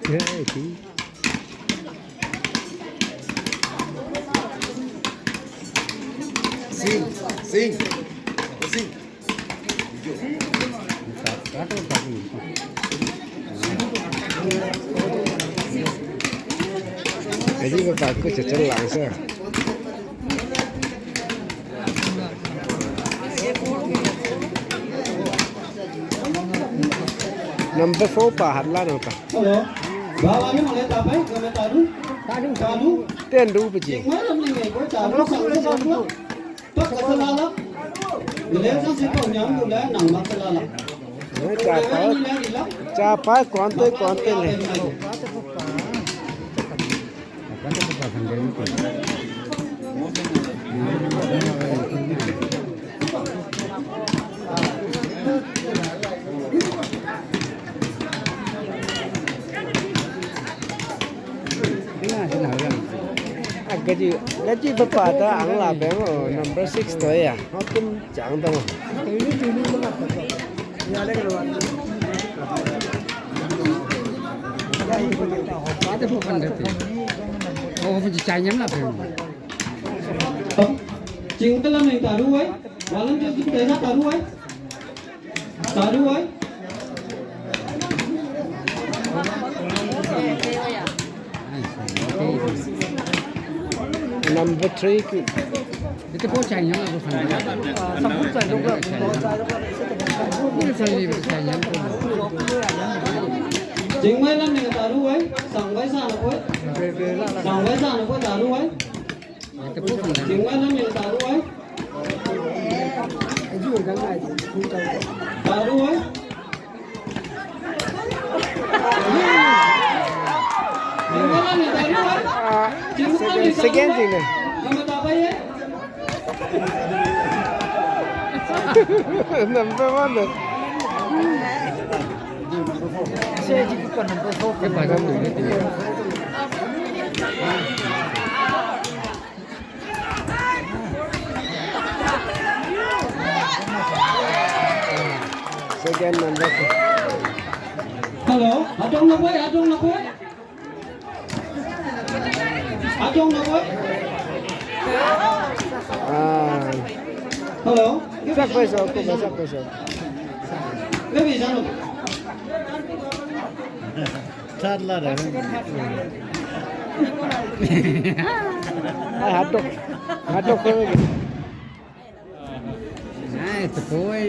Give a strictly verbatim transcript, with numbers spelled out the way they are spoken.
Hey, T. Sing, sing, sing. Aji ba ba ku chachal lang sa. Number four pa hat la no ta. Hello. Ba wa ni mo le ta pai, ga me ta du. Ta du. Ta du. Ten du pa ji. Jing ma lam ni ngai ko ta du, sa du, sa du. Pak ka sa la la. Ni le sa si ko nyam du le nang ma sa la la. Cha pa. Cha pa kon te, kon te le. Agaji, gaji bapa ta ang la beng o, number six to ya. Hokim chang ta mo. Ching ta lam ni ta ru ai. Walang je ta ta ru ai. Ta ru ai. Number three ki. Ito po chang yang ako sa. Ito sa libre chang yang po. Jingmai lam ni ta ru ai, sangwai sa na po. Sangwai sa na po ta ru ai. Ito po sa. Jingmai lam ni ta ru ai. Ta ru ai. Jingmai lam ni ta ru ai. Jingmai lam ni ta ru ai. Second, second jing ne. Number one. Second number. Hello, adong na boy, adong na boy. Adong na boy. Ah. Hello. Sak peso, ko ba sak peso. Maybe sano. Chat la de. Ah, hatok. Hatok ko. Nice boy.